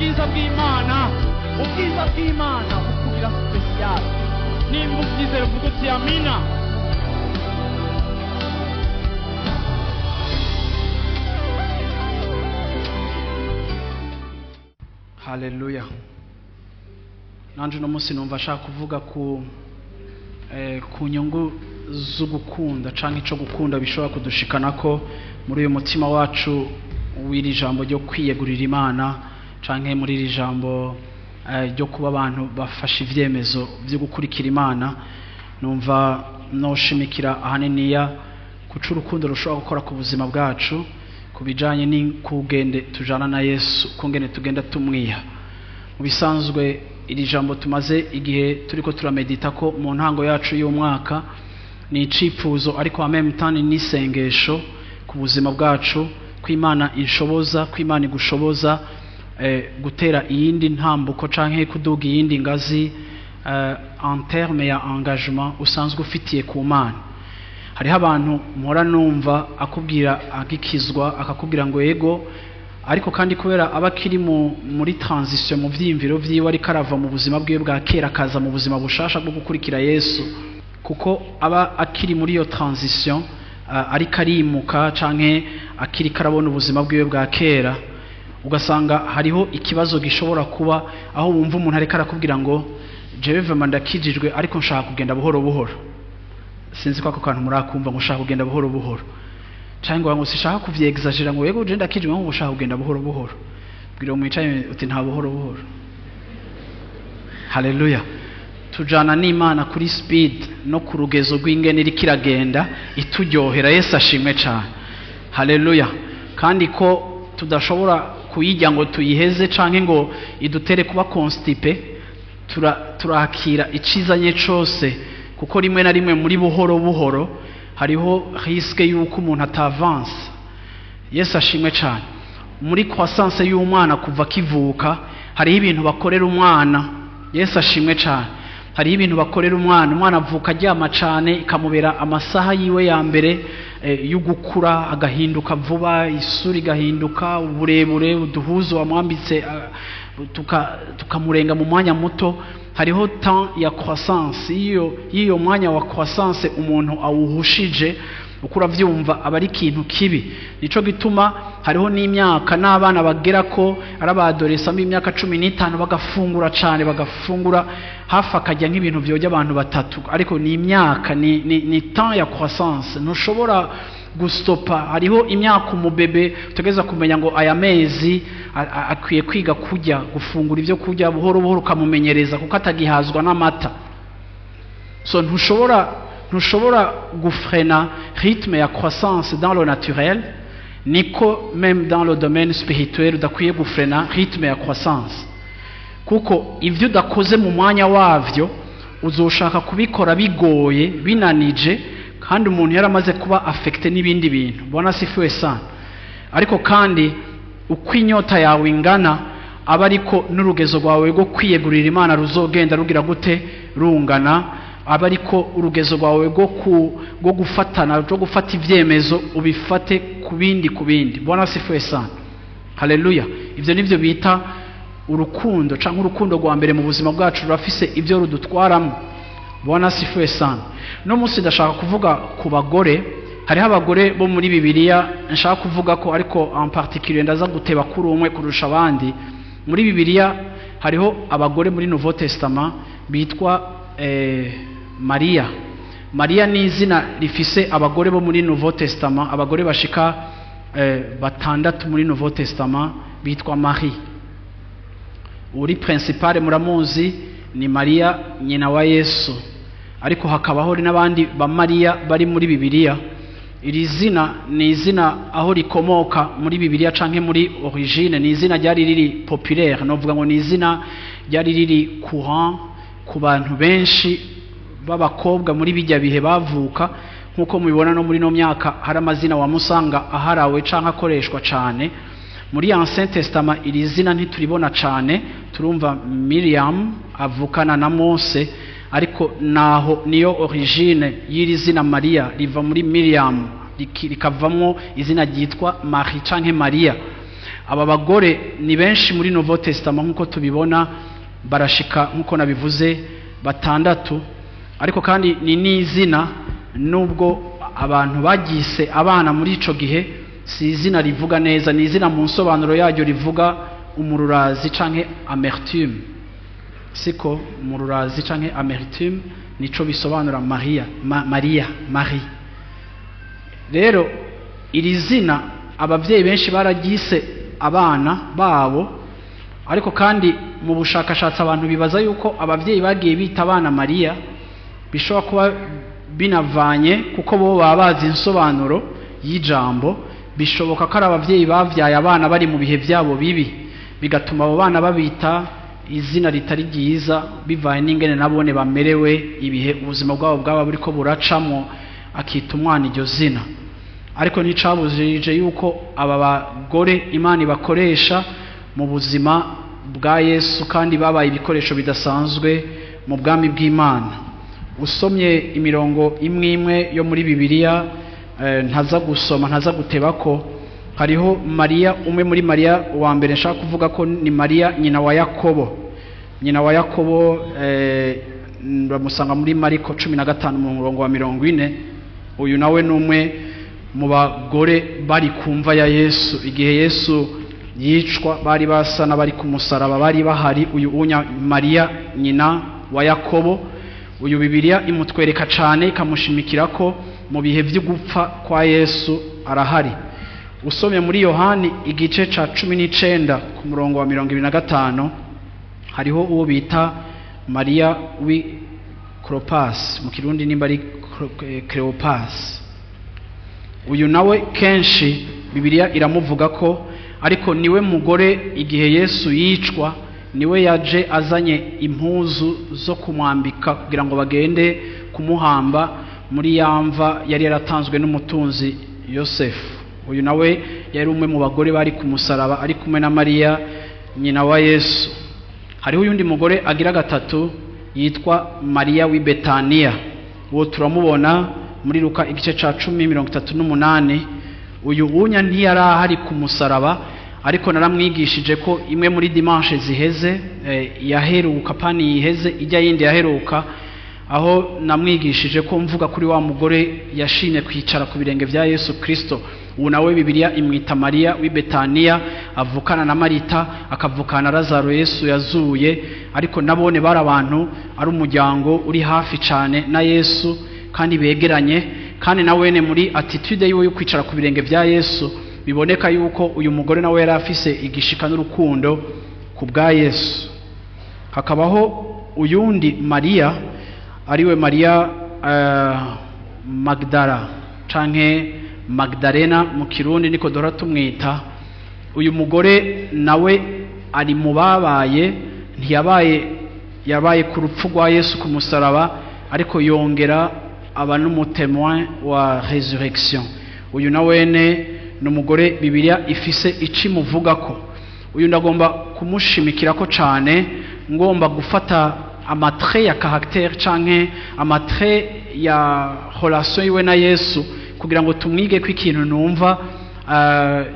Ubwiza bw'Imana, ubwiza bw'Imana bukugira special. Nimba ubyizera uvuga uti amina. Haleluya. Nanje uno munsi numva ashaka kuvuga ku nyungu zo gukunda canke ico gukunda bishobora kudushikanako muri uyu mutima wacu w'iri jambo ryo kwiyegurira Imana, canke muri iri jambo ryo kuba abantu bafashe ivyemezo vyo gukurikira Imana. Numva noshimikira ahaniniya kuca urukundo rushobora gukora ku buzima bwacu ku bijanye n'ukugende tujana na Yesu, kungene tugenda tumwiha. Mu bisanzwe iri jambo tumaze igihe turiko turamedita ko mu ntango yacu y'umwaka ni icifuzo, ariko en même temps ni n'isengesho ku buzima bwacu, ko Imana inshoboza, ko Imana igushoboza gutera iyindi ntambuko canke kuduga iyindi ngazi en terme ya engagement usanzwe ufitiye ku Mana. Hariho abantu mpora numva akubwira agikizwa akakubwira ngo yego, ariko kandi kubera aba akiri muri transition mu vyiyumviro vyiwe, ariko arava mu buzima bwiwe bwa kera akaza mu buzima bushasha bwo gukurikira Yesu, kuko aba akiri muri iyo transition, ariko arimuka canke akiri karabona ubuzima bwiwe bwa kera, ugasanga hariho ikibazo gishobora kuba aho wumva umuntu ariko arakubwira ngo jewe vraiment ndakijijwe ariko nshaka kugenda buhoro buhoro. Sinzi ko ako kantu murakumva ngo ushaka kugenda buhoro buhoro, canke ngo sishaka kuvyexagera ngo yego je ndakijijwe ngo ushaka kugenda buhoro buhoro. Bwira mwicaye uti nta buhoro buhoro. Haleluya. Tujana n'Imana kuri speed no ku rugezo rw'ingene iriko iragenda ituryohera. Yesu ashimwe cane. Haleluya. Kandi ko tudashobora kuyijya ngo tuyiheze canke ngo idutere kuba constipé, turakira icizanye cose, kuko rimwe na rimwe muri buhoro buhoro hariho risque yuko umuntu atavance. Yesu ashimwe cane. Muri croissance y'umwana kuva kivuka hariho ibintu bakorera umwana. Yesu ashimwe cane. Hariho ibintu bakorera umwana. Umwana avuka aryama cane, ikamubera amasaha yiwe ya mbere yo gukura, agahinduka vuba, isura igahinduka, uburebure, uduhuzo wamwambitse tukamurenga mu mwanya muto. Hariho temps ya croissance. Iyo mwanya wa croissance umuntu awuhushije, uko uravyumva aba ari ikintu kibi. Nico gituma hariho n'imyaka n'abana bagera ko ari abadolescents b'imyaka 15 bagafungura cane, bagafungura hafi akajya nk'ibintu vyojya abantu batatu, ariko ni imyaka, ni temps ya croissance, ntushobora gustopa. Hariho imyaka umubebe utegeza kumenya ngo aya mezi akwiye kwiga kurya, gufungura ibyo kurya buhoro buhoro, ukamumenyereza kuko atagihazwa n'amata. So ntushobora gufrena rythme ya croissance dans le naturel, niko même dans le domaine spirituel udakwiye gufrena rythme ya croissance, kuko ivyo udakoze mu mwanya wavyo uzoshaka kubikora bigoye binanije, kandi umuntu yaramaze kuba affecté n'ibindi bintu. Bwana sifiwe sana. Ariko kandi uko inyota yawe ingana aba ariko n'urugezo rwawe rwo kwiyegurira Imana ruzogenda rugira gute rungana, aba ariko urugezo rwawe rwo gufatana, rwo gufata ivyemezo ubifate ku bindi ku bindi. Bwana sifiwe sana. Haleluya. Ivyo nivyo bita urukundo, canke urukundo rwa mbere mu buzima bwacu rurafise ivyo rudutwaramo. Bwana sifiwe sana. No munsi ndashaka kuvuga ku bagore. Hariho abagore bo muri Bibiliya nshaka kuvuga ko, ariko en particulier ndaza guteba kuri umwe kurusha abandi. Muri Bibiliya hariho abagore muri Nouveau Testament bitwa Maria. Maria ni izina rifise abagore bo muri Nouveau Testament, abagore bashika 6 muri Nouveau Testament bitwa Marie. Uri principale muramuzi ni Maria nyina wa Yesu, ariko hakabaho n'abandi ba Maria bari muri Bibiliya. Iri zina ni izina aho rikomoka muri Bibiliya canke muri origine, ni izina ryari riri populaire, novuga ngo ni izina ryari riri courant ku bantu benshi b'abakobwa muri bijya bihe bavuka. Nkuko mubibona no muri no myaka hari amazina wamusanga aharawe canke akoreshwa cane. Muri Ancien Testament iri zina ntituribona cane, turumva Miriam avukana na Mose, ariko naho niyo origine y'iri zina Maria riva muri Miriam, rikavamwo izina ryitwa Marie canke Maria. Aba bagore ni benshi muri Nouveau Testament nk'uko tubibona, barashika nk'uko nabivuze 6, ariko kandi ni n'izina nubwo abantu bagise abana muri ico gihe si izina rivuga neza, ni izina mu nsobanuro yaryo rivuga umururazi canke amertume. Siko umururazi canke amertume nico bisobanura Maria, Maria, Marie. Rero iri zina abavyeyi benshi baragise abana babo, ariko kandi mu bushakashatsi abantu bibaza yuko abavyeyi bagiye bita abana Maria bishobora kuba binavanye kuko bo baba bazi insobanuro y'ijambo. Bishoboka ko ari abavyeyi bavyaye abana bari mu bihe vyabo bibi, bigatuma abo bana babita izina ritari ryiza bivanye n'ingene nabone bamerewe ibihe ubuzima bwabo bwaba buriko buracamo, akita umwana iryo zina. Ariko nticabujije yuko aba bagore Imana ibakoresha mu buzima bwa Yesu, kandi babaye ibikoresho bidasanzwe mu bwami bw'Imana. Usomye imirongo imwe imwe yo muri Bibiliya, ntaza gusoma, ntaza guteba ko hariho Maria umwe muri Maria wa mbere nshaka kuvuga ko ni Maria nyina wa Yakobo. Nyina wa Yakobo bamusanga muri Mariko 15 mu murongo wa 40. Uyu nawe numwe mu bagore bari kumva ya Yesu igihe Yesu yicwa, bari basa n'abari ku musaraba, bari bahari. Uyu unya Maria nyina wa Yakobo, uyu Bibiliya imutwereka cane ikamushimikira ko mu bihe vy'ugupfa kwa Yesu arahari. Usomye muri Yohani igice ca 19 ku murongo wa 25, hariho uwo bita Maria wi Cleopas, mu Kirundi nimba ari Cleopas. Uyu nawe kenshi Bibiliya iramuvuga ko, ariko niwe mugore igihe Yesu yicwa niwe yaje azanye impuzu zo kumwambika kugira ngo bagende kumuhamba muri yamva yari yaratanzwe n'umutunzi Yosefu. Uyu nawe yari umwe mu bagore bari ku musaraba ari kumwe na Maria nyina wa Yesu. Hariho uyundi mugore agira gatatu yitwa Maria w'i Betania. Uwo turamubona muri Luka igice ca 10:38. Uyu unya ntiyari ahari ku musaraba, ariko naramwigishije ko imwe muri dimanche ziheze, yaheruka pani yiheze ijya yindi yaheruka, aho namwigishije ko mvuga kuri wa mugore yashimye kwicara ku birenge vya Yesu Kristo. Ubu nawe Bibiliya imwita Maria w'i Betania, avukana na Marita, akavukana na Lazaro Yesu yazuye, ariko nabone bari abantu ari umuryango uri hafi cane na Yesu kandi begeranye, kandi na wene muri attitude yiwe yo kwicara ku birenge vya Yesu biboneka yuko uyu mugore nawe yari afise igishika n'urukundo ku bwa Yesu. Hakabaho uyundi Maria ariwe Maria Magdala canke Magdalena mu Kirundi niko dora tumwita. Uyu mugore nawe ari mu babaye, ntiyabaye, yabaye ku rupfu rwa Yesu ku musaraba, ariko yongera aba n'umutemoin wa resurrection. Uyu nawene n'umugore Bibiliya ifise icimuvuga ko. Uyu ndagomba kumushimikira ko cane, ngomba gufata amatre ya caractère canke amatre ya relation yiwe na Yesu kugira ngo tumwige ko ikintu numva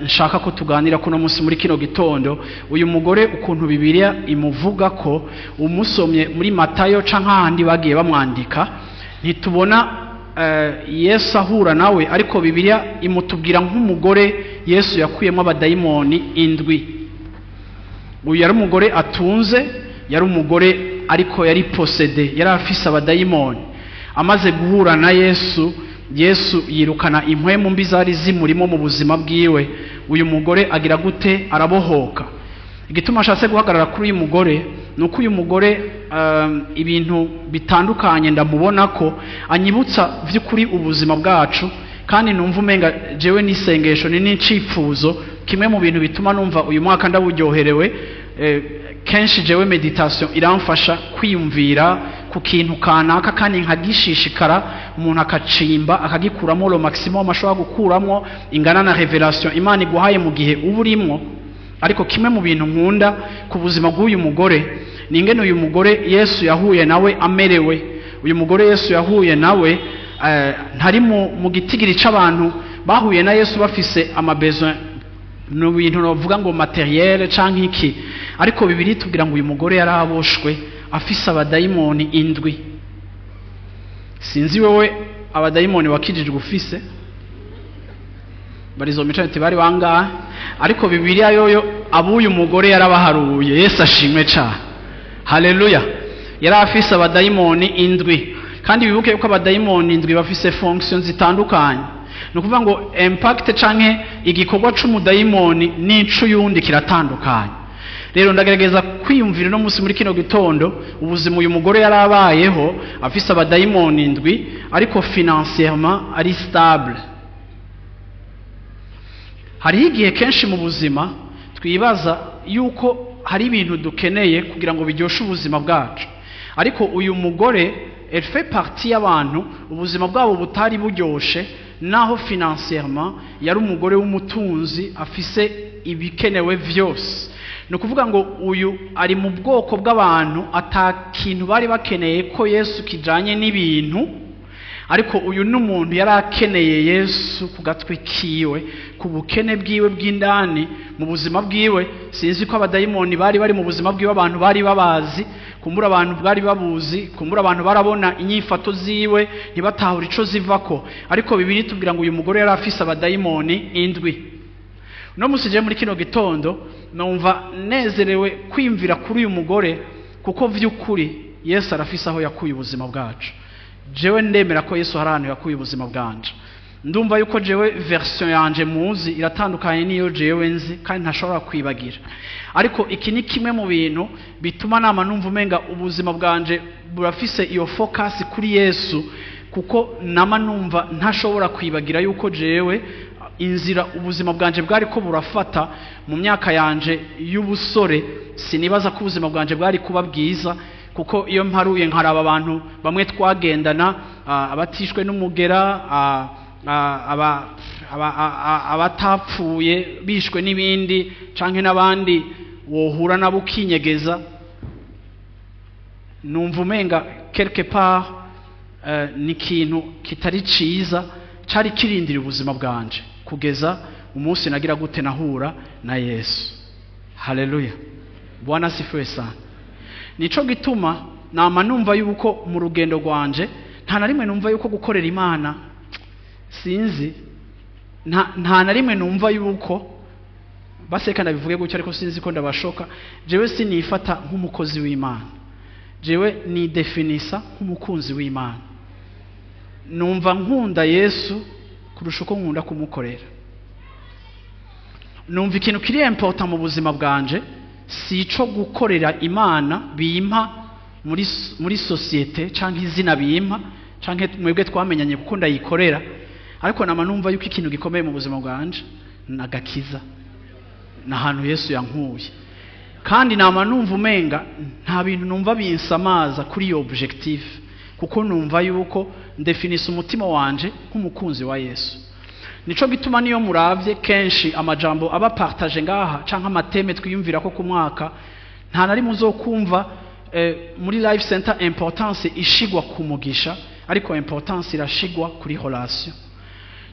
nshaka ko tuganira kuno munsi muri kino gitondo. Uyu mugore ukuntu Bibiliya imuvuga ko, umusomye muri Matayo canke ahandi bagiye bamwandika, ntitubona Yesu ahura nawe, ariko Bibiliya imutubwira nk'umugore Yesu yakuyemo abadayimoni 7. Uyu yari umugore atunze, yari umugore ariko yari possédé, yari afise abadayimoni. Amaze guhura na Yesu, Yesu yirukana impwemu mbi zari zimurimo mu buzima bwiwe. Uyu mugore agira gute? Arabohoka. Igituma ashatse guhagarara kuri uyu mugore nuko uyu mugore ibintu bitandukanye ndamubona ko anyibutsa vy'ukuri ubuzima bwacu, kandi numva umenga jewe n'isengesho ni n'icifuzo kimwe mu bintu bituma numva uyu mwaka ndawuryoherewe. Kenshi jewe meditation iramfasha kwiyumvira ku kintu kanaka kandi nkagishishikara, umuntu akacimba akagikuramo le maximum ashobora gukuramo ingana na revelation Imana iguhaye mu gihe uba urimo. Ariko kimwe mu bintu nkunda ku buzima bw'uyu mugore ni ingene uyu mugore Yesu yahuye nawe amerewe. Uyu mugore Yesu yahuye nawe ntari mu gitigiri c'abantu bahuye na Yesu bafise ama besoin Ni ibintu novuga ngo matériel canke iki, ariko Bibiliya itubwira ngo uyu mugore yaraboshwe afise abadayimoni indwi. Sinzi wewe abadayimoni wakijijwe ufise barizo mico ati bari bangahe, ariko Bibiliya yoyo abuyu mugore yarabaharuye. Yesu ashimwe cyane, haleluya. Yari afise abadayimoni indwi, kandi wibuke yuko abadayimoni indwi bafise fonction zitandukanye. Ni ukuvuga ngo impact canke igikorwa c'umudayimoni n'ic'uyundi kiratandukanye. Rero ndagerageza kwiyumvira uno munsi muri kino gitondo ubuzima uyu mugore yari abayeho afise abadayimoni indwi, ariko financièrement ari stable. Hariho igihe kenshi mu buzima twibaza yuko hari ibintu dukeneye kugira ngo biryoshe ubuzima bwacu, ariko uyu mugore, elle fait partie y'abantu ubuzima bwabo butari buryoshe, naho financièrement yari umugore w'umutunzi afise ibikenewe vyose. Ni ukuvuga ngo uyu ari mu bwoko bw'abantu ata kintu bari bakeneye ko Yesu kijanye n'ibintu, ariko uyu ni umuntu yari akeneye Yesu ku gatwe kiwe, ku bukene bwiwe bw'indani mu buzima bwiwe. Sinzi ko abadayimoni bari bari mu buzima bwiwe abantu bari babazi, kumbura abantu bwari babuzi, kumbura abantu barabona inyifato ziwe ntibatahure ico zivako, ariko Bibiliya itubwira ngo uyu mugore yari afise abadayimoni indwi. Uno musi je muri kino gitondo numva nezerewe kwiyumvira kuri uyu mugore, kuko vy'ukuri Yesu arafise aho yakuye ubuzima bwacu. Jewe ndemera ko Yesu hari ahantu yakuye ubuzima bwanje. Ndumva yuko jewe version yanje muzi iratandukanye n'iyo jewe nzi, kandi ntashobora kwibagira. Ariko iki ni kimwe mu bintu bituma nama numva umenga ubuzima bwanje burafise iyo focus kuri Yesu, kuko nama numva ntashobora kwibagira yuko jewe inzira ubuzima bwanje bwari ko burafata mu myaka yanje y'ubusore, sinibaza ko ubuzima bwanje bwari kuba bwiza, kuko iyo mparuye nkaraba abantu bamwe twagendana, abatishwe n'umugera, abatapfuye bishwe n'ibindi, canke n'abandi wohura nabo ukinyegeza, numva umenga quelque part ni ikintu kitari ciza cari kirindira ubuzima bwanje kugeza umunsi nagira gute nahura na Yesu. Haleluya, Bwana asifiwe sana. Nico gituma nama numva yuko mu rugendo rwanje nta na rimwe numva yuko gukorera Imana, sinzi, nta na rimwe numva yuko baseka, ndabivuge gutyo ariko sinzi ko ndabashoka. Jewe sinifata nk'umukozi w'Imana, jewe nidefinisa nk'umukunzi w'Imana. Numva nkunda Yesu kurusha uko nkunda kumukorera. Numva ikintu kiri important mu buzima bwanje si ico gukorera Imana bimpa muri société canke izina bimpa canke mwebwe twamenyanye kuko ndayikorera, ariko nama numva yuko ikintu gikomeye mu buzima bwanje nagakiza n'ahantu Yesu yankuye. Kandi nama numva umenga nta bintu numva binsamaza kuri iyo objectif, kuko numva yuko ndefinisa umutima wanje nk'umukunzi wa Yesu. Nico gituma niyo muravye kenshi amajambo aba partagé ngaha canke ama thèmes twiyumvira ko ku mwaka, nta na rimwe uzokumva muri Life Center importance ishigwa ku mugisha, ariko importance irashigwa kuri relation.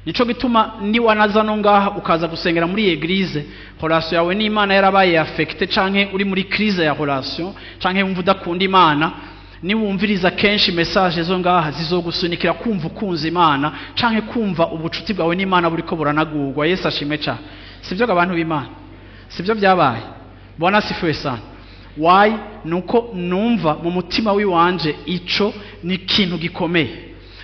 Nico gituma niwanaza no ngaha ukaza gusengera muri église, relation yawe n'Imana yarabaye affecté canke uri muri crise ya relation canke wumva udakunda Imana, niwumviriza kenshi message zo ngaha zizogusunikira kumva ukunze Imana canke kumva ubucuti bwawe n'Imana buriko buranagurwa. Yesu ashimwe cyane. Sibyo abantu b'Imana? Sibyo byabaye? Bwana asifiwe sana. Why? Nuko numva mu mutima wiwanje ico ni ikintu gikomeye.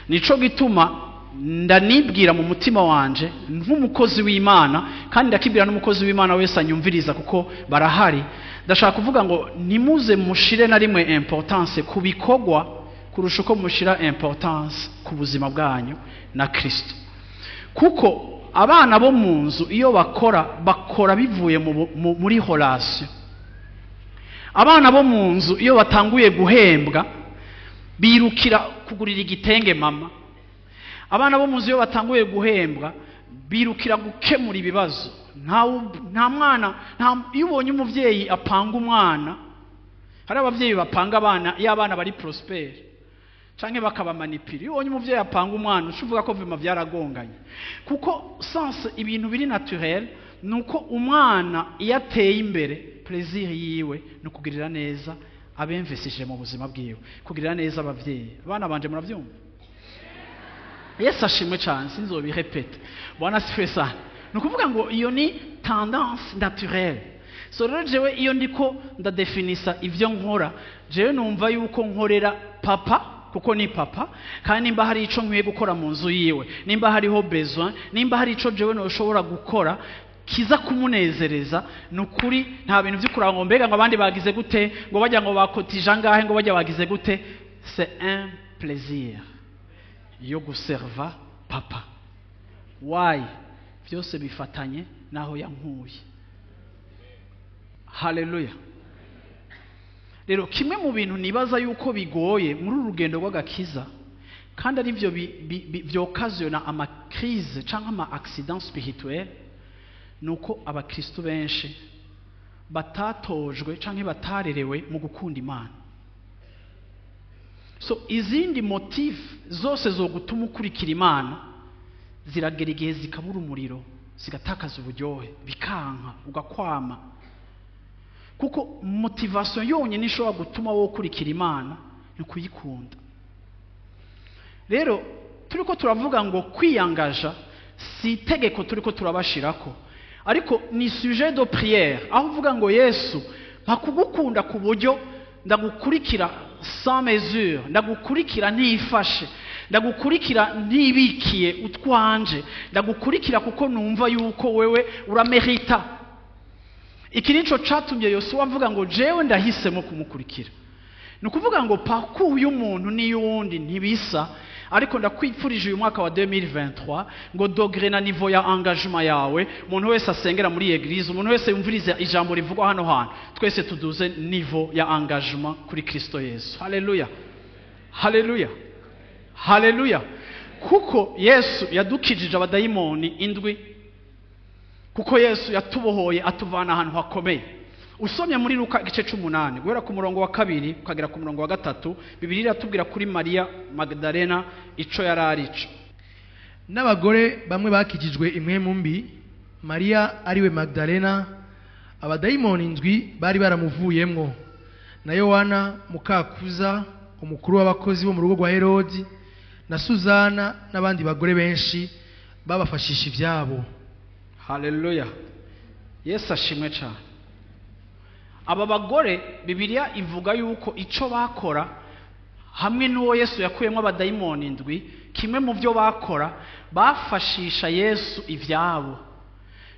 Nico gituma ndanibwira mu mutima wanje nk'umukozi w'Imana, kandi ndakibwira n'umukozi w'Imana wese anyumviriza, kuko barahari. Ndashaka kuvuga ngo nimuze mushire na rimwe importance ku bikorwa kurusha uko mushira importance ku buzima bwanyu na Kristo, kuko abana bo mu nzu iyo bakora, bakora bivuye muri relation. Abana bo mu nzu iyo batanguye guhembwa birukira kugurira igitenge mama. Abana bo mu nzu iyo batanguye guhembwa birukira gukemura ibibazo. Nta mwana iyo ubonye umuvyeyi apanga umwana, hari abavyeyi bapanga abana iyo abana bari prospère. Canke bakabamanipira. Iyo ubonye umuvyeyi apanga umwana, uca uvuga ko vima vyaragonganye, kuko sens ibintu biri naturel nuko umwana iyo ateye imbere, plaisir yiwe ni ukugirira neza abemvesije mu buzima bwiwe, kugirira neza abavyeyi. Abana banje, muravyumva? Yesu ashimwe cyane. Sinzobirepete. Bwana asifiwe sana. Ni ukuvuga ngo iyo ni tendance naturelle. So rero jewe iyo ndiko ndadefinisa ivyo nkora, jewe numva yuko nkorera papa, kuko ni papa. Kandi nimba hari ico nkwiye gukora mu nzu yiwe, nimba hariho besoin, nimba hari ico jewe noshobora gukora kiza kumunezereza, ni ukuri nta bintu vyo kuraba ngo mbega ngo abandi bagize gute, ngo bajya ngo bakotije angahe, ngo bajya bagize gute. C'est un plaisir yo guserva papa. Why? Byose bifatanye n'aho yankuye. Haleluya. Rero kimwe mu bintu nibaza yuko bigoye muri uru rugendo rw'agakiza, kandi ari byo vyokaziyona ama crises cyangwa ama accident spirituel, ni uko abakristu benshi batatojwe cyangwa batarerewe mu gukunda Imana. So izindi motif zose zo gutuma ukurikira Imana ziragera igihe zikabura umuriro, zigatakaza uburyohe, bikanka, ugakwama, kuko motivation yonyine ishobora gutuma wowe ukurikira Imana ni ukuyikunda. Rero turiko turavuga ngo kwiyangaja si itegeko turiko turabashirako, ariko ni sujet de prière, aho uvuga ngo: "Yesu, mpa kugukunda ku buryo ndagukurikira sans mesure, ndagukurikira ntifashe, ndagukurikira ntibikiye utwanje, ndagukurikira kuko numva yuko wewe uramerita." Iki nico catumye Yosuwa avuga ngo: "Jewe ndahisemo kumukurikira." Ni ukuvuga ngo parcours y'umuntu n'iy'uwundi ntibisa, ariko ndakwipfurije uyu mwaka wa 2023 ngo degré na niveau ya engagement yawe, umuntu wese asengera muri église, umuntu wese yumviriza ijambo rivugwa hano hantu, twese tuduze niveau ya engagement kuri Kristo Yesu. Haleluya, haleluya, haleluya! Kuko Yesu yadukijije abadayimoni indwi, kuko Yesu yatubohoye atuvana ahantu hakomeye. Usomye muri Luka igice c'umunani, guhera ku murongo wa 2 ukagera ku murongo wa 3, Bibiliya iratubwira kuri Mariya Magdalena ico yari arico. N'abagore bamwe bakijijwe impwemu mbi, Mariya ariwe Magdalena, abadayimoni indwi bari baramuvuyemwo, na Yohana mukakuza, umukuru w'abakozi bo mu rugo rwa Herodi, na Suzana, n'abandi bagore benshi babafashisha ibyabo. Haleluya, Yesu ashimwe cyane. Aba bagore, Bibiliya ivuga yuko ico bakora hamwe n'uwo Yesu yakuyemo abadayimoni indwi, kimwe mu byo bakora, bafashisha Yesu ibyabo.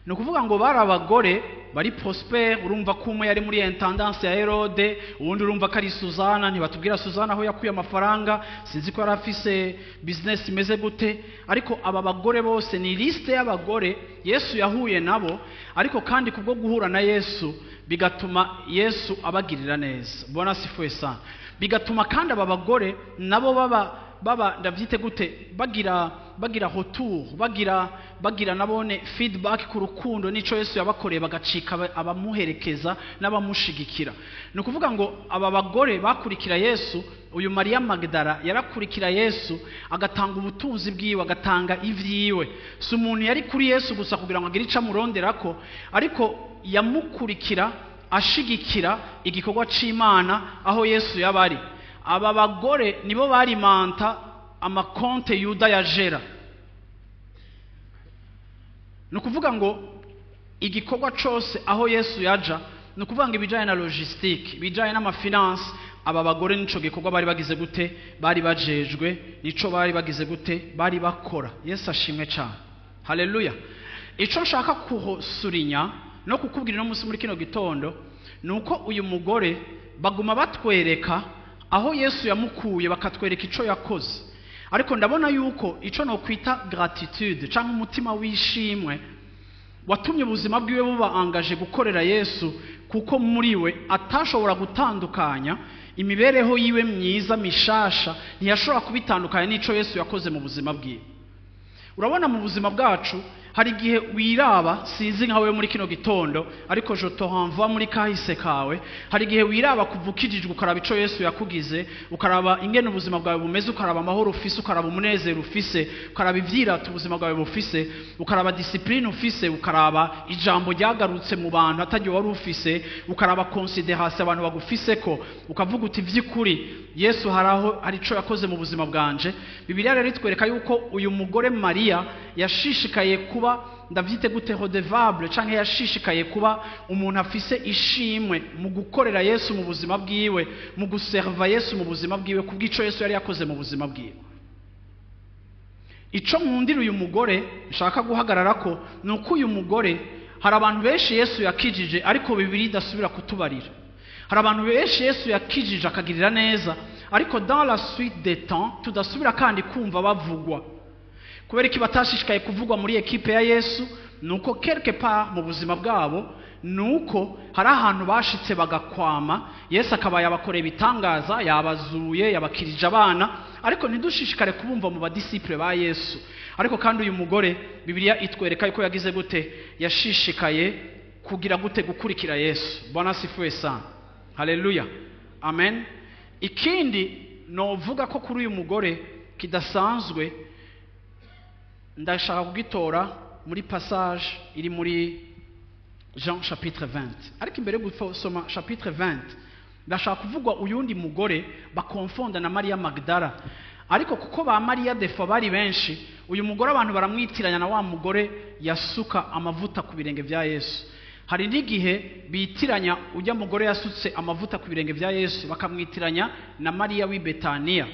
Ni ukuvuga ngo bari abagore bari prospère. Urumva ko umwe yari muri intendance ya Herode, uwundi urumva ko ari Suzana. Ntibatubwira Suzana aho yakuye amafaranga, sinzi ko yari afise business imeze gute, ariko aba bagore bose ni liste y'abagore Yesu yahuye nabo, ariko kandi kubwo guhura na Yesu bigatuma Yesu abagirira neza. Bwana asifiwe sana. Bigatuma kandi aba bagore nabo baba, ndabyite gute, bagira retour, bagira nabone feedback ku rukundo n'ico Yesu yabakoreye, bagacika abamuherekeza n'abamushigikira. Ni ukuvuga ngo aba bagore bakurikira Yesu. Uyu Mariya Magdara yarakurikira Yesu, agatanga ubutunzi bwiwe, agatanga ivyiwe. Si umuntu yari kuri Yesu gusa kugira ngo agire ico amuronderako, ariko yamukurikira ashigikira igikorwa c'Imana aho Yesu yaba ari. Aba bagore nibo barimanta amakonte Yuda ya jera. Ni ukuvuga ngo igikorwa cose aho Yesu yaja, ni ukuvuga ngo ibijanye na logistique, ibijanye n'ama finances, aba bagore nico gikorwa bari bagize gute, bari bajejwe, nico bari bagize gute, bari bakora. Yesu ashimwe cyane. Haleluya. Ico nshaka kuhosurinya no kukubwira uno munsi muri kino gitondo ni uko uyu mugore baguma batwereka aho Yesu yamukuye, bakatwereka ico yakoze, ariko ndabona yuko ico nokwita gratitude cyangwa umutima w'ishimwe watumye ubuzima bwiwe buba engagé gukorera Yesu, kuko muri we atashobora gutandukanya imibereho yiwe myiza mishasha, ntiyashobora kubitandukanya n'ico Yesu yakoze mu buzima bwiwe. Urabona, mu buzima bwacu Hari igihe wiraba, sinzi nkawe muri kino gitondo, ariko je te renvoie muri kahise kawe. Hari igihe wiraba kuva ukijijwe, ukaraba ico Yesu yakugize, ukaraba ingene ubuzima bwawe bumeze, ukaraba amahoro ufise, ukaraba umunezero ufise, ukaraba ivyirato ubuzima bwawe bufise, ukaraba discipline ufise, ukaraba ijambo ryagarutse mu bantu ataryo wari ufise, ukaraba considération abantu bagufiseko, ukavuga uti: "Vy'ukuri Yesu haraho hari ico yakoze mu buzima bwanje." Bibiliya rero itwereka yuko uyu mugore Mariya yashishikaye kuba, ndavyite gute, redevable, canke yashishikaye kuba umuntu afise ishimwe mu gukorera Yesu mu buzima bwiwe, mu guserva Yesu mu buzima bwiwe, kubw'ico Yesu yari yakoze mu buzima bwiwe. Ico nkundira uyu mugore nshaka guhagarara ko ni uko uyu mugore, hari abantu benshi Yesu yakijije ariko Bibiliya idasubira kutubarira. Hari abantu benshi Yesu yakijije akagirira neza, ariko dans la suite des temps tudasubira kandi kumva bavugwa. Kubera iki batashishikaye kuvugwa muri équipe ya Yesu? Ni uko quelque part mu buzima bwabo, ni uko hari ahantu bashitse bagakwama. Yesu akaba yabakoreye ibitangaza, yabazuye, yabakirije abana, ariko ntidushishikare kubumva mu ba disciples ba Yesu. Ariko kandi uyu mugore, Bibiliya itwereka yuko yagize gute? Yashishikaye kugira gute? Gukurikira Yesu. Bwana asifiwe sana, haleluya, amen. Ikindi novuga ko kuri uyu mugore kidasanzwe, ndashaka kugitora muri passage iri muri Jean chapitre 20. Ariko imbere yo gusoma chapitre 20, ndashaka kuvugwa uyundi mugore bakonfonda na Mariya Magdala. Ariko kuko ba Mariya defa bari benshi, uyu mugore abantu baramwitiranya na wa mugore yasuka amavuta ku birenge bya Yesu. Hari n'igihe bitiranya ujya mugore yasutse amavuta ku birenge bya Yesu, bakamwitiranya na Mariya w'i Betaniya.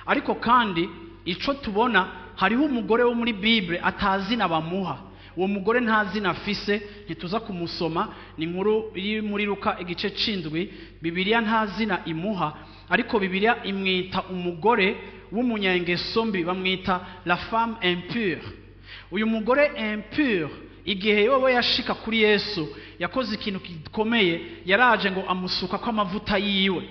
Ariko kandi ico tubona, hariho umugore wo muri Bible atazina bamuha. Uwo mugore nta zina afise, ntituza kumusoma. Ni inkuru iri muri Luka igice c'indwi. Bibiliya nta zina imuha, ariko Bibiliya imwita umugore w'umunyangeso mbi, bamwita la femme impure. Uyu mugore impure, igihe yowe yashika kuri Yesu, yakoze ikintu gikomeye. Yaraje ngo amusuka ko amavuta yiwe.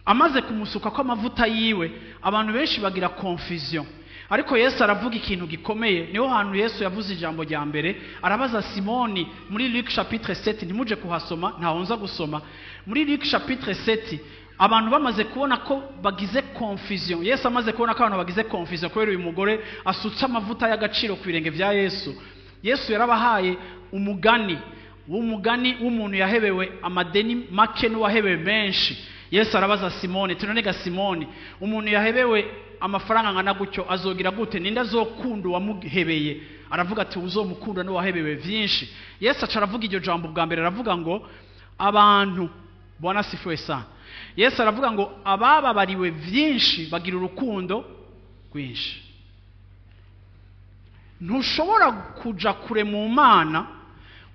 Amaze kumusuka ko amavuta yiwe, abantu benshi bagira confusion. Ariko Yesu aravuga ikintu gikomeye. Niho hantu Yesu yavuze ijambo rya mbere, arabaza Simoni muri Luc chapitre 7. Ntimuje kuhasoma, ntaho nza gusoma. Muri Luc chapitre 7, abantu bamaze kubona ko bagize confusion, Yesu amaze kubona ko abantu bagize confusion kubera uyu mugore asutse amavuta y'agaciro ku birenge bya Yesu, Yesu yarabahaye umugani w'umugani w'umuntu yahebewe amadeni make n'uwahebewe menshi. Yesu arabaza Simoni, tunonega Simoni, umuntu yahebewe amafaranga angana gutyo azogira gute? Ninde azokunda uwamuhebeye? Aravuga ati: "Uzomukunda n'uwahebewe vyinshi." Yesu aca aravuga iryo jambo bwa mbere, aravuga ngo abantu, Bwana asifiwe sana, Yesu aravuga ngo abababariwe vyinshi bagira urukundo rwinshi. Ntushobora kuja kure mu Mana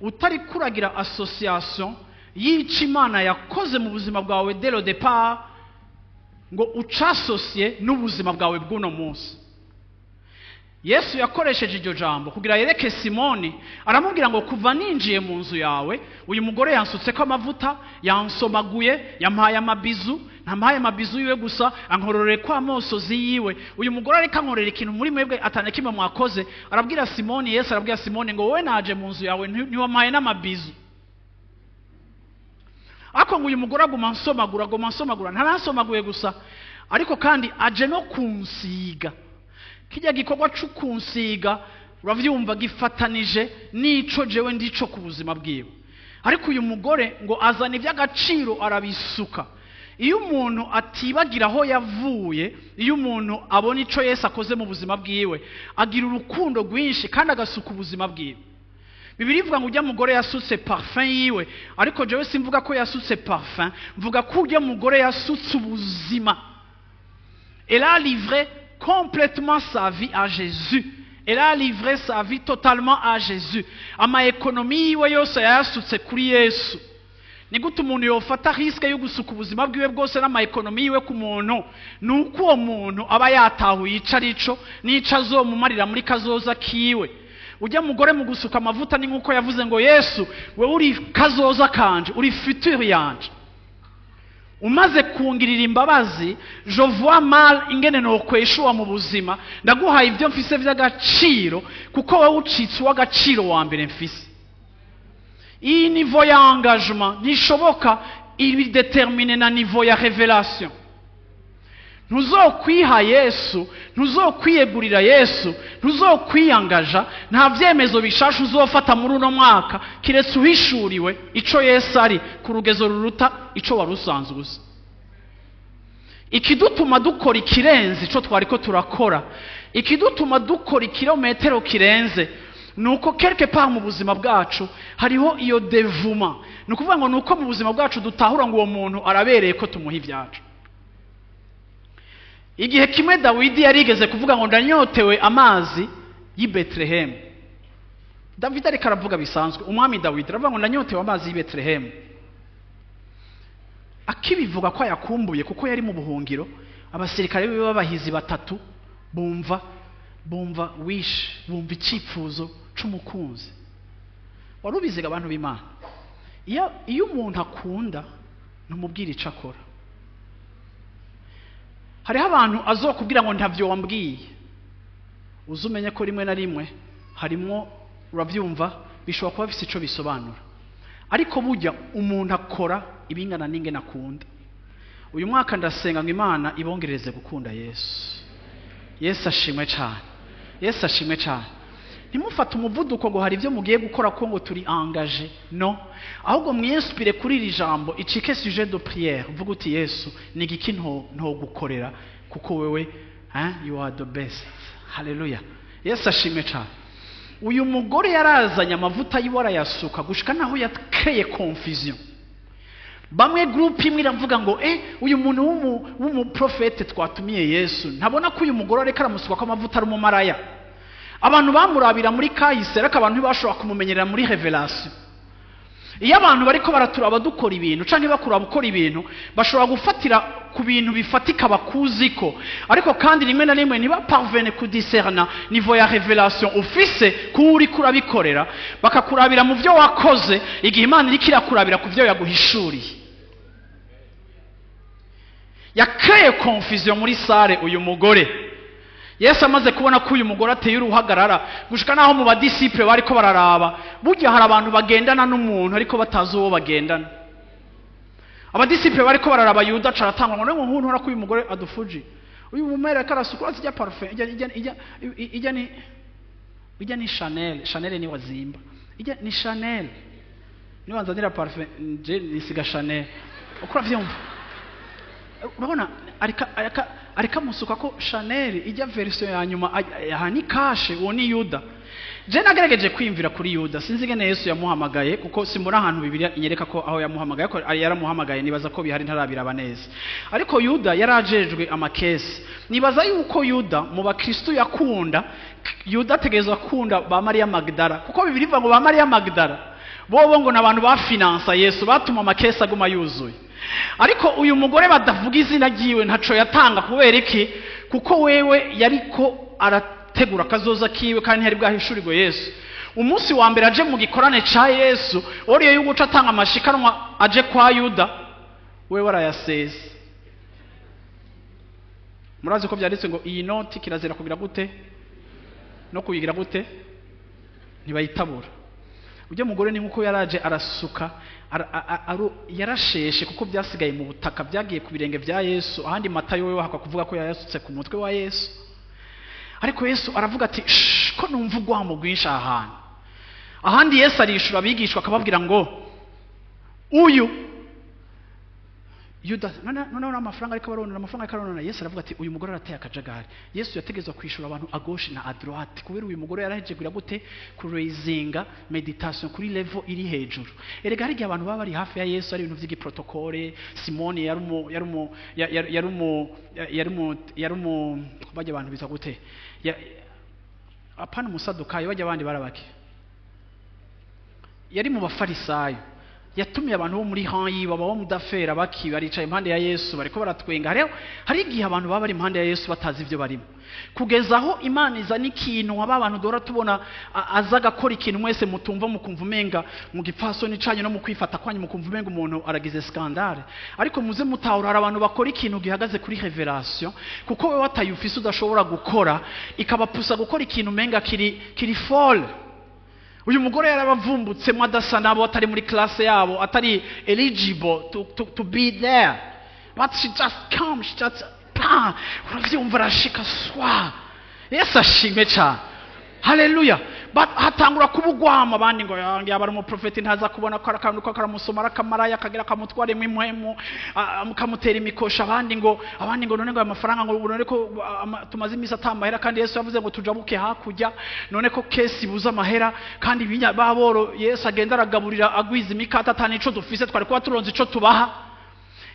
utari kuragira association y'ico Imana yakoze mu buzima bwawe dès le départ, ngo ucasosiye n'ubuzima bwawe bw'uno munsi. Yesu yakoresheje iryo jambo kugira yereke Simoni. Aramubwira ngo: "Kuva ninjiye mu nzu yawe, uyu mugore yansutse ko amavuta, yansomaguye, yampaye amabizu. Ntampaye amabizu yiwe gusa, ankororeye ko amosozi yiwe. Uyu mugore ariko ankorera ikintu muri mwebwe atana kimwe mwakoze." Arabwira Simoni, Yesu arabwira Simoni ngo: "Wowe naje mu nzu yawe, ntiwampaye n'amabizu, ariko ngo uyu mugore aguma ansomagura, aguma ansomagura. Ntaransomaguye gusa, ariko kandi aje no kunsiga. Kijya gikorwa cyo kunsiga, uravyumva, gifatanije n'ico jewe ndico ku buzima bwiwe. Ariko uyu mugore ngo azana iby'agaciro arabisuka." Iyo umuntu atibagira aho yavuye, iyo umuntu abona ico Yesu akoze mu buzima bwiwe, agira urukundo rwinshi kandi agasuka ubuzima bwiwe. Bibiliya ivuga ngo ujya mugore yasutse parfum yiwe, ariko jewe simvuga ko yasutse parfum, mvuga ko ujya mugore yasutse ubuzima. Elle a livré complètement sa vie à Jésus. Elle a livré sa vie totalement à Jésus. Ama économies yiwe yose yayasutse kuri Yesu. Ni gute umuntu yofata risque yo gusuka ubuzima bwiwe bwose n'ama économies yiwe ku muntu? Ni uko uwo muntu aba yatahuye ico arico n'ico azomumarira muri kazoza kiwe. Ujya mugore mu gusuka amavuta ni nk'uko yavuze ngo: "Yesu, wewe uri kazoza kanje, uri futur yanje." Umaze kungirira imbabazi, je vois mal ingene nokweshuwa mu buzima. Ndaguhaye ibyo mfise vy'agaciro, kuko wowe ucitse uw'agaciro wa mbere mfise. Iyi niveau ya engagement ntishoboka iri déterminé na niveau ya révélation. Ntuzokwiha Yesu, ntuzokwiyegurira Yesu, ntuzokwiyangaja, nta vyemezo bishasha uzofata muri uno mwaka kiretse uhishuriwe ico Yesu ari ku rugezo ruruta ico wari usanzwe uzi. Ikidutuma dukora ikirenze ico twariko turakora, ikidutuma dukora ikirometero kirenze, nuko quelque part mu buzima bwacu hariho iyo dévouement. Ni ukuvuga ngo nuko mu buzima bwacu dutahura ngo uwo muntu arabereye ko tumuha ibyacu. Igihe kimwe Dawidi yarigeze kuvuga ngo ndanyotewe amazi y'i Betelehemu. Dawidi ariko aravuga bisanzwe, umwami Dawidi aravuga ngo ndanyotewe amazi y'i Betelehemu. Akibivuga ko ayakumbuye, kuko yari mu buhungiro, abasirikare be b'abahizi batatu bumva wish, bumva icyifuzo c'umukunzi. Wari ubiziga, abantu b'Imana, iyo umuntu akunda ntumubwira ico akora. Hariho abantu azokubwira ngo ntavyo wambwiye. Uzi umenye ko rimwe na rimwe harimwo, uravyumva, bishobora kuba bifise ico bisobanura. Ariko burya umuntu akora ibingana n'ingene akunda. Uyu mwaka ndasenga ngo Imana ibongereze gukunda Yesu. Yesu ashimwe cyane, Yesu ashimwe cyane. Ntimufate umuvuduko ngo hari ibyo mugiye gukora ko ngo turi engagé, no. Ahubwo mwinspire kuri iri jambo, icike sujet de prière. Uvuga uti: "Yesu, ni igiki nto gukorera kuko wewe, hein, you are the best." Haleluya, Yesu ashimwe cyane. Uyu mugore yarazanye amavuta yiwe arayasuka gushika naho yakreye confusion. Bamwe, groupe imwe iravuga ngo uyu muntu w'umuprofete twatumiye Yesu, ntabona ko uyu mugore ariko aramusuka ko amavuta ari umumaraya? Abantu bamurabira muri kahise, ariko abantu ntibashobora kumumenyerera muri révélation. Iyo abantu bariko baraturaba dukora ibintu canke bakuraba ukora ibintu, bashobora gufatira ku bintu bifatika bakuziko, ariko kandi rimwe na rimwe ntibaparvene kudiserna niveau ya révélation ufise kuba uriko urabikorera. Bakakurabira mu byo wakoze igihe Imana iriko irakurabira ku byo yaguhishuriye. Yakreye confusion muri salle uyu mugore. Yesu amaze kubona ko uyu mugore ateye uruhagarara gushika naho mu badisciples bariko bararaba. Burya hari abantu bagendana n'umuntu ariko batazi uwo bagendana. Abadisciples bariko bararaba, Yuda aca aratangwa ngo ngo nkuntu ko uyu mugore adufuji, uyu mumere ariko arasukura ijya parfum, ijya ni Chanel. Chanel ni wazimba, ijya ni Chanel. Niwanzanira parfum nje nisiga Chanel. Uko uravyumva, urabona arika amusuka ko Chanel ijya version ya nyuma. Aha ni kashe. Uwo ni Yuda. Je nagerageje kwiyumvira kuri Yuda, sinzi ingene Yesu yamuhamagaye, kuko simbona ahantu Bibiliya inyereka ko aho yamuhamagaye, ko yaramuhamagaye. Nibaza ko bihari, ntarabiraba neza. Ariko Yuda yarajejwe amakesi. Nibaza yuko Yuda mu bakristo yakunda, Yuda ategerezwa kunda ba Mariya Magdala, kuko Bibiliya ivuga ngo ba Mariya Magdala bobo ngo n'abantu bafinansa Yesu, batuma amakesi aguma yuzuye. Ariko uyu mugore badavuga izina ryiwe ntaco yatanga. Kubera iki? Kuko wewe yariko arategura akazoza kiwe, kandi ntiyari bwahishurirwe Yesu. Umunsi wa mbere aje mu gikorane ca Yesu, oriye yuguca atanga amashikanwa aje kwa Yuda, wewe arayasesa. Murazi ko byanditse ngo iyi noti kirazira kugira gute no kuyigira gute, ntibayitabura. Ujya mugore ni nkuko yaraje arasuka, yarasheshe, kuko byasigaye mu butaka, byagiye ku birenge bya Yesu. Ahandi Matayo we wahakwa kuvuga ko yayasutse ku mutwe wa Yesu. Ariko Yesu aravuga ati: "Shh, ko numva urwamo rwinshi aha hantu." Ahandi Yesu arishura abigishwa akababwira ngo uyu Yuda noneho n'amafaranga ariko baronona, amafaranga ariko aronona. Yesu aravuga ati: "Uyu mugore arateye akajagari." Yesu yategetswe kwishura abantu à gauche na à droite, kubera uyu mugore yarahejeje kugira gute? Kurezinga méditation kuri level iri hejuru. Erega hari igihe abantu baba bari hafi ya Yesu ari ibintu vy'igiprotokole. Simoni yari umu ya- yari yari umu yari umu yari umu bajya abantu bita gute? Apana umusadukayo, bajya abandi barabake, yari mu bafarisayo. Yatumiye abantu bo muri rang yiwe, aba mudafera baki baricaye impande ya Yesu bariko baratwenga. Hariho hari igihe abantu baba bari impande ya Yesu batazi ibyo barimo, kugeza aho Imana izana ikintu aba abantu duhora tubona, aza agakora ikintu mwese mutumva, mukumva umenga mu gipfasoni canyu no mu kwifata kwanyu, mukumva umenga umuntu aragize scandale. Ariko muze mutahura, hari abantu bakora ikintu gihagaze kuri révélation, kuko wewe watayufise udashobora gukora, ikabapusa gukora ikintu umenga kiri folle. Uyu mugore yarabavumbutsemo, adasa nabo, atari muri classe yabo, atari eligible to be there, but she just come, she just pa, uravyumva, arashika swa. Yesu ashimwe cyane, haleluya. But hatangura kubugwama, abandi ngo yange yaba ari umuprofeti ntaza kubona ko ari akantu ko karamusoma, ari akamaraya akagira akamutwaremo impwemu, kamutera imikosha. Abandi ngo none ngo aya mafaranga, ngo none ko tumaze iminsi atamahera, kandi Yesu yavuze ngo tujabuke hakurya, none ko caisse ibuze amahera, kandi ibinya baboro Yesu agenda aragaburira agwiza imikate atani ico dufise, twari kuba turonze ico tubaha.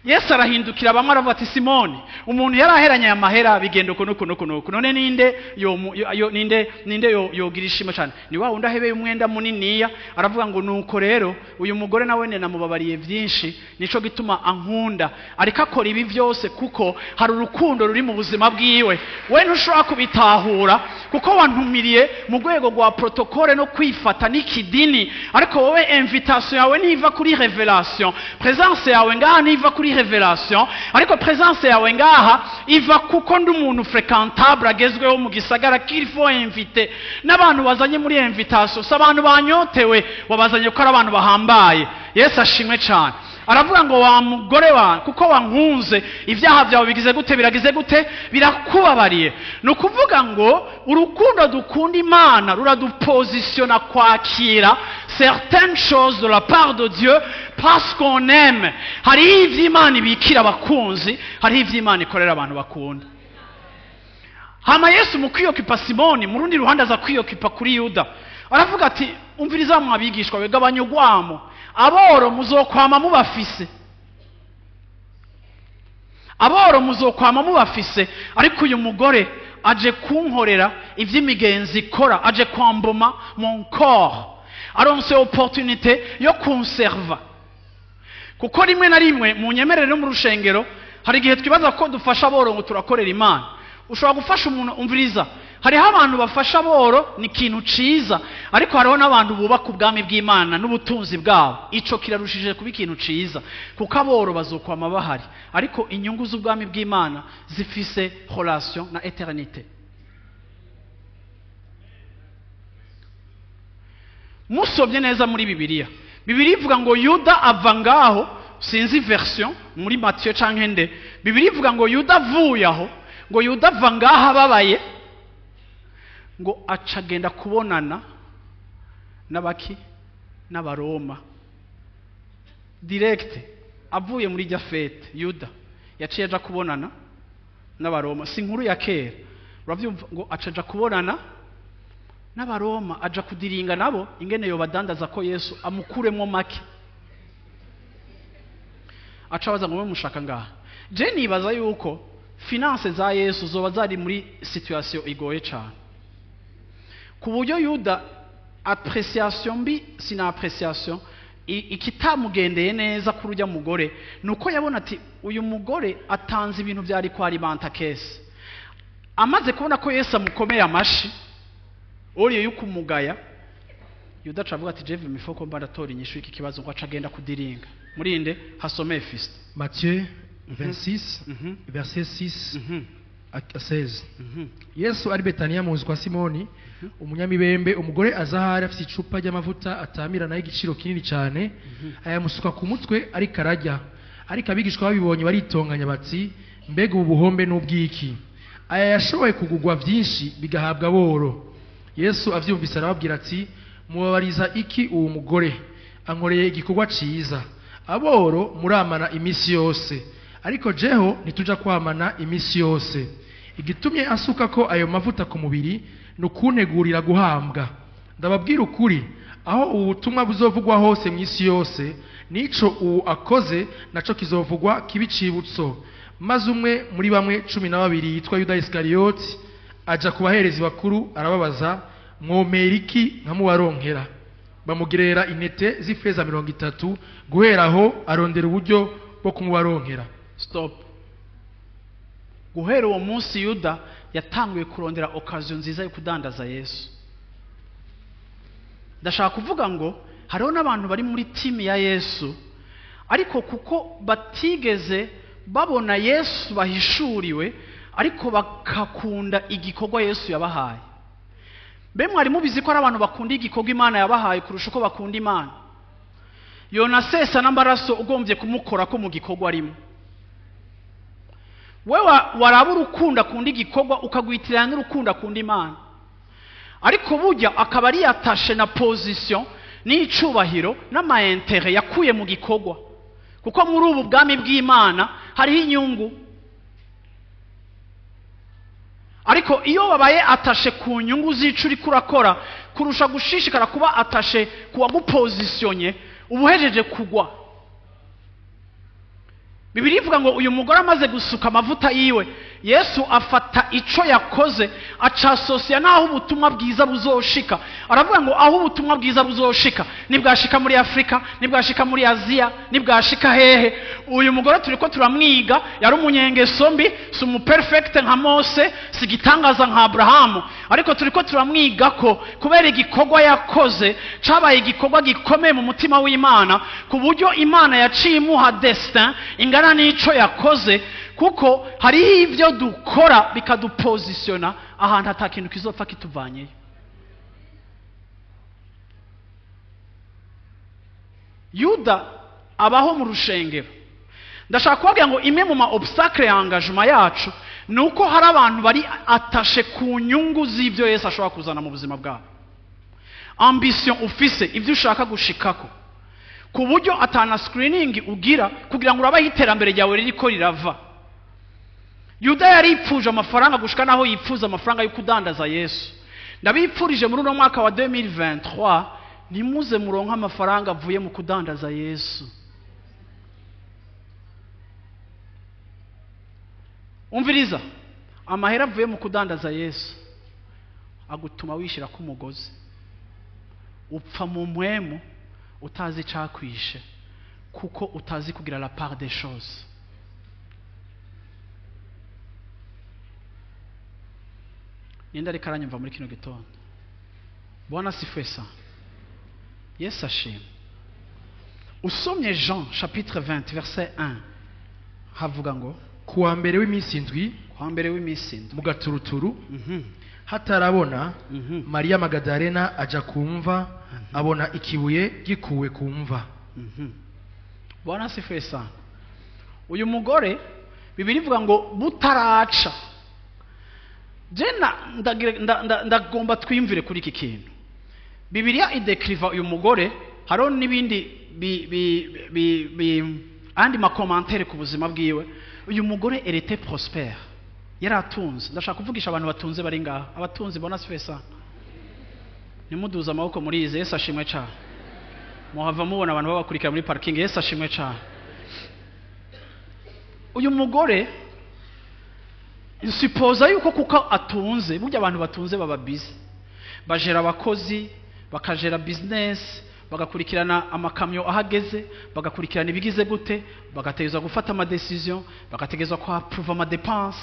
Yesu arahindukira bamwe aravuga ati: "Simoni, umuntu yari aheranye aya mahera, bigenda uku nuku nuku nuku. None ninde yo, yo ninde yo yogira ishimo cyane? Ni wa wundi ahebeye umwenda muniniya." Aravuga ngo: "Nuko rero uyu mugore nawe namubabariye byinshi, nico gituma ankunda. Ariko akora ibi byose kuko hari urukundo ruri mu buzima bwiwe. We ntushobora kubitahura kuko wantumiriye mu rwego rwa protocole no kwifata n'ikidini, ariko wowe invitation yawe niva kuri révélation, présence yawe ngaha niva kuri révélation, ariko présence yawe ngaha iva kuko ndi umuntu fréquentable agezweho mu gisagara qu'il faut inviter. N'abantu bazanye muri invitation si abantu banyotewe, wabazanye ko ari abantu bahambaye." Yesu ashimwe cyane. Aravuga ngo: "Wa mugore wa, kuko wankunze, ibyaha byawe bigize gute? Biragize gute? Birakubabariye." Ni ukuvuga ngo urukundo dukunda Imana ruradupozisiona kwakira certaines choses de la part de Dieu parce qu'on aime. Hariho ivyo Imana ibikira abakunzi, hariho ivyo Imana ikorera abantu bakunda. Hama Yesu mu kwiyokipa Simoni, mu rundi ruhande aza kwiyokipa kuri Yuda. Aravuga ati: "Umviriza mu abigishwa be, gabanya urwamo. Aboro muzokwama mubafise, aboro muzokwama mubafise, ariko uyu mugore aje kunkorera ivy'imigenzi ikora, aje kwamboma mon corps, aronse opportunité yo kunserva." Kuko rimwe na rimwe mu nyemerere no mu rushengero hari igihe twibaza ko dufasha aboro ngo turakorera Imana. Ushobora gufasha umuntu, umviriza, hariho abantu bafasha aboro, ni ikintu ciza, ariko hariho n'abantu bubaka ubwami bw'Imana n'ubutunzi bwabo. Ico kirarushije kuba ikintu ciza, kuko aboro bazokwama bahari, ariko inyungu z'ubwami bw'Imana zifise relation na éternité. Musomye neza muri Bibiliya, Bibiliya ivuga ngo Yuda ava ngaho, sinzi version muri Mathieu canke nde, Bibiliya ivuga ngo Yuda avuye aho, ngo Yuda ava ngaho ababaye, ngo aca agenda kubonana n'abaki? N'Abaroma direct. Avuye muri rya fête, Yuda yaciye aja kubonana n'Abaroma. Si inkuru ya kera, uravyumva, ngo aca aja kubonana n'Abaroma, aja kudiringa nabo ingene yobadandaza ko Yesu amukuremwo make. Aca abaza ngo: "Mwe mushaka ngaha?" Je nibaza yuko finances za Yesu zoba zari muri situation igoye cane, ku buryo Yuda appréciation mbi, sina appréciation, ikitamugendeye neza kuri ujya mugore ni uko yabona ati uyu mugore atanze ibintu byari kwarimanta caisse. Amaze kubona ko Yesu amukomeye amashi oriye yuko umugaya, Yuda aca avuga ati: "Jeve mifoko mba ndatora inyishu y'iki kibazo." Ngo aca agenda kudiringa murinde. Hasomeye Fiston. Matthieu 26, verset 6 à 16. Yesu ari Betaniya mu nzu kwa Simoni umunyamibembe, umugore aza ahari afite icupa ry'amavuta atamirana y'igiciro kinini cyane, ayamusuka ku mutwe ariko arajya. Ariko abigishwa babibonye baritonganya bati: "Mbega ubu buhombe n'ubwiki? Aya yashoboye kugugwa byinshi bigahabwa aboro." Yesu avyumvise arababwira ati: "Mubabariza iki uwo mugore? Ankoreye igikorwa ciza. Aboro muramana iminsi yose, ariko jeho ntituja kwamana iminsi yose. Igitumye asuka ko ayo mavuta ku mubiri ni ukuntegurira guhambwa. Ndababwira ukuri, aho ubu butumwa buzovugwa hose mu isi yose, nico ubu akoze naco kizovugwa kibe icibutso." Maze umwe muri bamwe 12 yitwa Yuda Isikariyoti aja ku baherezi bakuru, arababaza: "Mwomera iki nkamubaronkera?" Bamugerera intete z'ifeza 30. Guhera aho arondera uburyo bwo kumubaronkera. Stop. Guhera uwo munsi Yuda yatanguye kurondera occasion nziza yo kudandaza Yesu. Ndashaka kuvuga ngo hariho n'abantu bari muri team ya Yesu, ariko kuko batigeze babona Yesu bahishuriwe, ariko bakakunda igikorwa Yesu yabahaye. Mbe mwari mubizi ko ari abantu bakunda igikorwa Imana yabahaye kurusha uko bakunda Imana? Yonasesa n'amaraso ugombye kumukora ko mu gikorwa arimo. Wewe waraba urukundo akunda igikorwa ukagwitirana n'urukundo akunda Imana, ariko burya akaba ari attaché na position n'icubahiro n'ama intérêt yakuye mu gikorwa, kuko muri ubu bwami bw'Imana hariho inyungu. Ariko iyo babaye attaché ku nyungu z'ico uriko urakora kurusha gushishikara kuba attaché ku wagupositionye, ubuhejeje kugwa. Bibiliya ivuga ngo uyu mugore amaze gusuka amavuta yiwe, Yesu afata ico yakoze acasosiya n'aho ubutumwa bwiza buzoshika. Aravuga ngo aho ubutumwa bwiza buzoshika, nibwashika muri Afrika, nibwashika muri Aziya, nibwashika hehe. Uyu mugore turiko turamwiga, yari umunyengeso mbi, si umuperfect nka Mose, si igitangaza nka Abrahamu, ariko turiko turamwiga ko kubera igikorwa yakoze cabaye igikorwa gikomeye mu mutima w'Imana, ku buryo Imana yaciye imuha destin ingana n'ico yakoze. Kuko hariho ivyo dukora bikadupositiona ahantu ata kintu kizopfa kituvanyeyo. Yuda abaho mu rushengero. Ndashaka kubabwira ngo imwe mu ma obstacle ya engagement yacu ni uko hari abantu bari attaché ku nyungu z'ibyo Yesu ashobora kuzana mu buzima bwabo. Ambition ufise, ibyo ushaka gushikako, ku buryo atana screening ugira kugira ngo urabe iterambere ryawe ririko rirava. Yuda yaripfuje amafaranga gushika naho yipfuza amafaranga yo kudandaza Yesu. Ndabipfurije muri uno mwaka wa 2023 ntimuze muronka amafaranga avuye mu kudandaza Yesu. Umviriza, amahera avuye mu kudandaza Yesu agutuma wishira ku mugozi, upfa mu mpwemu utazi icakwishe, kuko utazi kugira la part des choses. Ninde ariko aranyumva muri kino gitondo? Bwana asifiwe sana. Yesu ashimwe. Usomye Jean chapitre 20 verset 1, havuga ngo Ku wa mbere w'iminsi 7, ku wa mbere w'iminsi 7, mu gaturuturu, hatarabona, Mariya Magadalena aja kumva, abona ikibuye gikuwe kumva. Bwana asifiwe sana. Uyu mugore Bibiliya ivuga ngo butaraca. Jena ndagomba twiyumvire kuri iki kintu. Bibiliya idekriva uyu mugore, hariho n'ibindi andi makomantere ku buzima bwiwe. Uyu mugore elle était prospère, yaratunze. Ndashaka kuvugisha abantu batunze bari ngaha, abatunzi bona asifiwe sana. Nimuduze amaboko muri izi. Yesu ashimwe cyane. Muhava mubona abantu babakurikira muri parking. Yesu ashimwe cyane. Uyu mugore nsipoza yuko kuko atunze, burya abantu batunze baba busy, bajera abakozi, bakajera business, bagakurikirana amakamyo ahageze, bagakurikirana ibigize gute, bagategezwa gufata ama decision, bagategezwa ko approve ama dépense.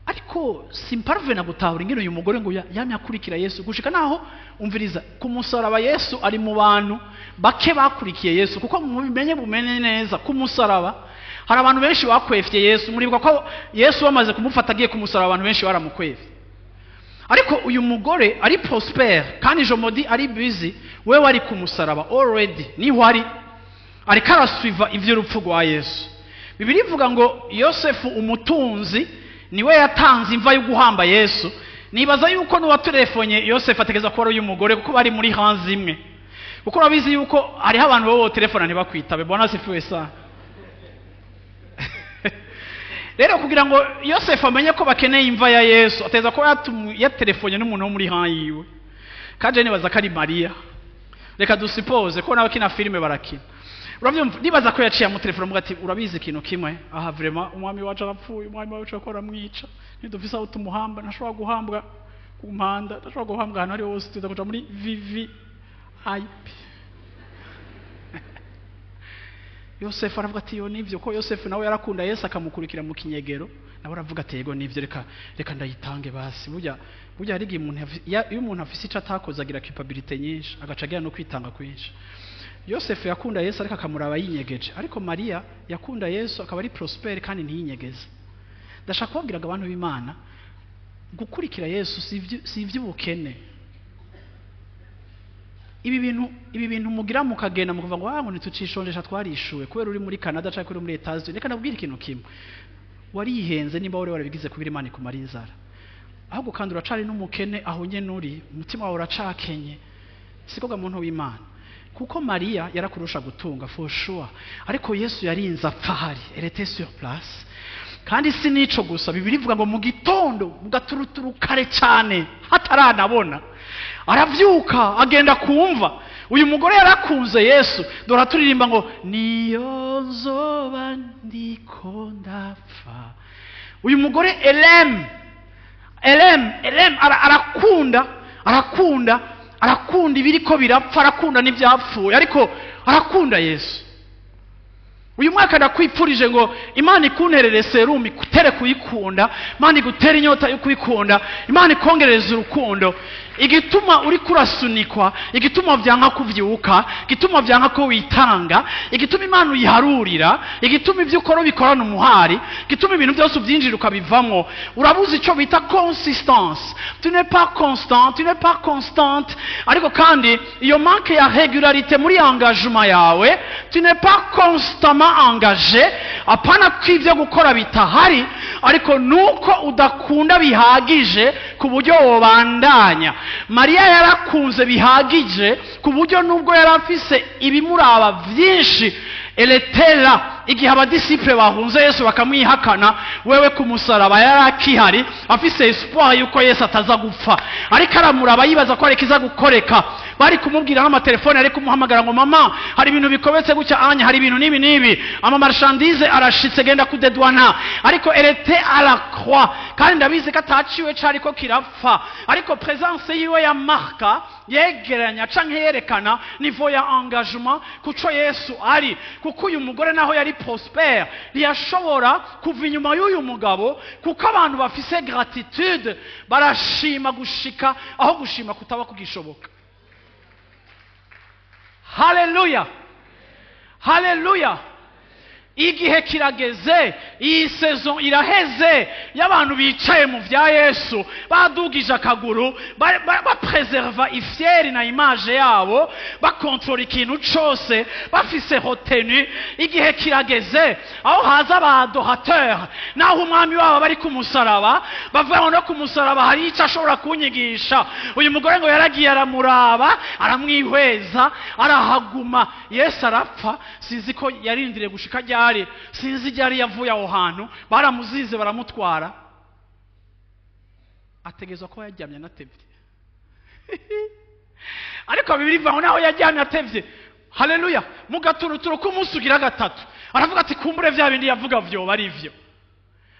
Ariko simparve na gutahura ingene uyu mugore ngo yamye akurikira Yesu gushika naho umviriza ku musaraba. Yesu ari mu bantu bake bakurikiye Yesu, kuko mubimenye bumenye neza ku musaraba hari abantu benshi bakwefye Yesu. Muribuka ko Yesu bamaze kumufata agiye ku musaraba abantu benshi baramukwefye. Ariko uyu mugore ari prospère kandi jomodi ari busy, wewe ari ku musaraba already, niho ari ariko arasuiva ivy'urupfu rwa Yesu. Bibiliya ivuga ngo Yosefu umutunzi niwe yatanze imva yo guhamba Yesu. Nibaza yuko n'uwatelefonye Yosefu ategeza kuba ari uyu mugore, kuko bari muri hanze imwe, kuko urabizi yuko hariho abantu bo telefona ntibakwitabe. Bwana asifiwe sana. Rero kugira ngo Yosefu amenye ko bakeneye imva ya Yesu, ateza kuba yatelefonye n'umuntu wo muri hanze yiwe, kandi nibaza ko ari Mariya. Reka dusipoze ko n'abakina filime barakina. Uravyumva, nibaza ko yaciye amutelefona amuga ati urabizi ikintu kimwe, aha vraiment umwami wacu arapfuye, umwami wacu akora amwica, ntidufise aho tumuhamba, ntashobora guhambwa ku mpanda, ntashobora guhambwa ahantu ari hose, tuza kuja muri VVIP. IP. Yosefu aravuga ati yo nivyo, ko Yosefu nawe yarakunda Yesu akamukurikira mu kinyegero, nawe aravuga ati yego nivyo, reka ndayitange basi. Burya hari igihe umuntu iyo umuntu afise ico atakoze agira culpabilité nyinshi, agaca agira no kwitanga kwinshi. Yosefu yakunda Yesu ariko akamuraba yinyegeje, ariko Mariya yakunda Yesu akaba ari prosper kandi ntiyinyegeze. Ndashaka kubabwira abantu b'Imana, gukurikira Yesu si ivy'ubukene. Ibi bintu mugira mukagenda mukuva ngo ngo ntitucishonjesha twarishuwe kubera uri muri Canada cyangwa uri muri Etats-Unis. Reka nabwire ikintu kimwe, warihenze nimba wari warabigize kubira Imana ikumara inzara, ahubwo kandi uracari n'umukene aho nyene uri, umutima wawe uracakenye. Siko ga muntu w'Imana, kuko Mariya yarakurusha gutunga for sure, ariko Yesu yarinze apfa hari, elle était sur place. Kandi si nico gusa, Bibiliya ivuga ngo mu gitondo mu gaturuturu kare cyane hataranabona aravyuka agenda kumva. Uyu mugore yarakunze Yesu, dore aturirimba ngo niyo nzoba ndiko ndapfa. Uyu mugore elem arakunda arakunda ibiriko birapfa, arakunda n'ivyapfuye, ariko arakunda Yesu. Uyu mwaka ndakwipfurije ngo Imana ikunterere serumu ikutere kuyikunda, Imana igutere inyota yo kuyikunda, Imana ikongerereza urukundo. Igituma uri kurasunikwa, igituma vyanka kuvyuka, igituma vyanka ko witanga, igituma Imana uyiharurira, igituma ivyo ukora bikorana umuhari, igituma ibintu byose uvyinjira ukabivamwo, urabuze ico bita consistance. Tu n'es pas constant, tu n'es pas constante. Ariko kandi iyo manque ya régularité muri engagement yawe, tu n'es pas constamment engagé. Apana kw'ivyo gukora bitahari, ariko nuko udakunda bihagije ku buryo wobandanya. Mariya yarakunze bihagije ku buryo nubwo yarafise ibimuraba vyinshi, eletera igihe abadisiple bahunze Yesu bakamwihakana, wewe ku musaraba yarakihari afise espoir yuko Yesu ataza gupfa, ariko aramuraba yibaza ko ariko iza gukoreka. Bari kumubwira nk'amatelefone, ari kumuhamagara ngo mama hari ibintu bikobetse gutya anya, hari ibintu nibi nibi, ama marchandise arashitse genda kudedwana. Ariko elle était à la croix, kandi ndabizi ko ataciwe cariko kirapfa, ariko présence yiwe ya marka yegeranya canke yerekana niveau ya engagement kuco Yesu ari. Kuko uyu mugore naho yari prosper ntiyashobora kuva inyuma y'uyu mugabo, kuko abantu bafise gratitude barashima gushika aho gushima kutaba kugishoboka. Haleluya, haleluya. Igihe kirageze, iyi saison iraheze y'abantu bicaye mu vya Yesu, badugije akaguru, bapreserva ifieri na image yabo, bakontrola ikintu cose, bafise retenue. Igihe kirageze aho haza aba adorateur, naho umwami wabo bari ku musaraba, bavuga ngo no ku musaraba hari ico ashobora kunyigisha. Uyu mugore ngo yaragiye aramuraba, aramwihweza, arahaguma. Yesu arapfa, sinzi ko yarindiriye gushika ryari, sinzi ryari yavuye aho hantu, baramuzize baramutwara, ategezwa ko yaryamye anatevye. Ariko Bibiliya ivuga ngo naho yaryamye atevye, haleluya, mu gaturuturu k'umunsi ugira gatatu aravuga ati kumbure vya bindi yavuga vyoba ari vyo,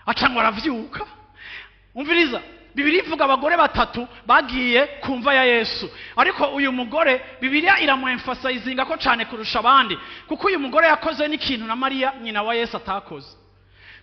aca ngo aravyuka. Umviriza, Bibiliya ivuga abagore batatu bagiye kumva ya Yesu, ariko uyu mugore Bibiliya iramuemphasizinga ko cane kurusha abandi, kuko uyu mugore yakoze n'ikintu na Mariya nyina wa Yesu atakoze.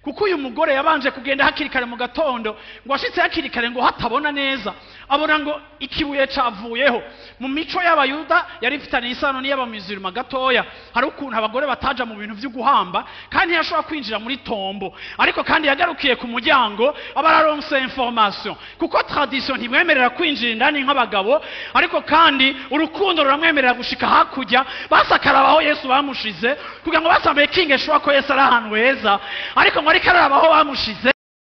Kuko uyu mugore yabanje kugenda hakiri kare mu gatondo, ngo ashitse hakiri kare ngo hatabona neza, abona ngo ikibuye cavuyeho. Mu mico y'abayuda yari ifitanye isano n'iy'abamizirima gatoya, hari ukuntu abagore bataja mu bintu vyo guhamba, kandi ntiyashobora kwinjira muri tombo, ariko kandi yagarukiye ku muryango abararonse information, kuko tradition ntimwemerera kwinjira indani nk'abagabo, ariko kandi urukundo ruramwemerera gushika hakurya. Basakara aho Yesu bamushize kugira ngo basambe kinge shwa ko Yesu ari ahantu heza, ariko ngo ariko araba aho bamushize.